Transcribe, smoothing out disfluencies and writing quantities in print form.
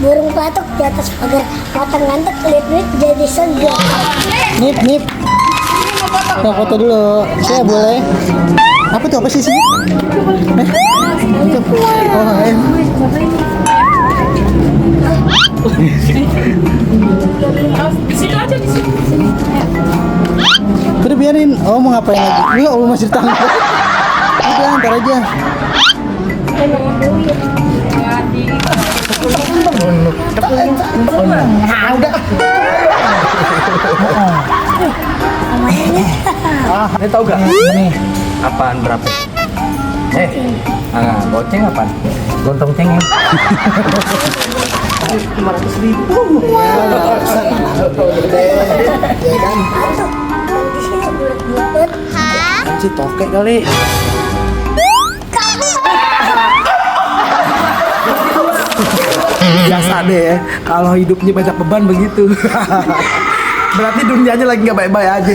burung patok di atas pagar, mata ngantuk lihat duit jadi segar. Nip. Kita foto dulu. Saya boleh? Apa tuh, apa sih sini? Itu. Oh, Di situ aja di sini. Udah biarin. Oh, mau ngapain lagi? Enggak, lu masih ditangkap. Udah, ntar aja. Ini tahu gak? Ini apaan berapa? Goceng apaan? Gontong cengeng. 500.000. Ya kan? Di sini bulat-bulat. Si tokek kali. Biasa deh ya, kalau hidupnya banyak beban begitu. Berarti dunianya lagi nggak baik-baik aja.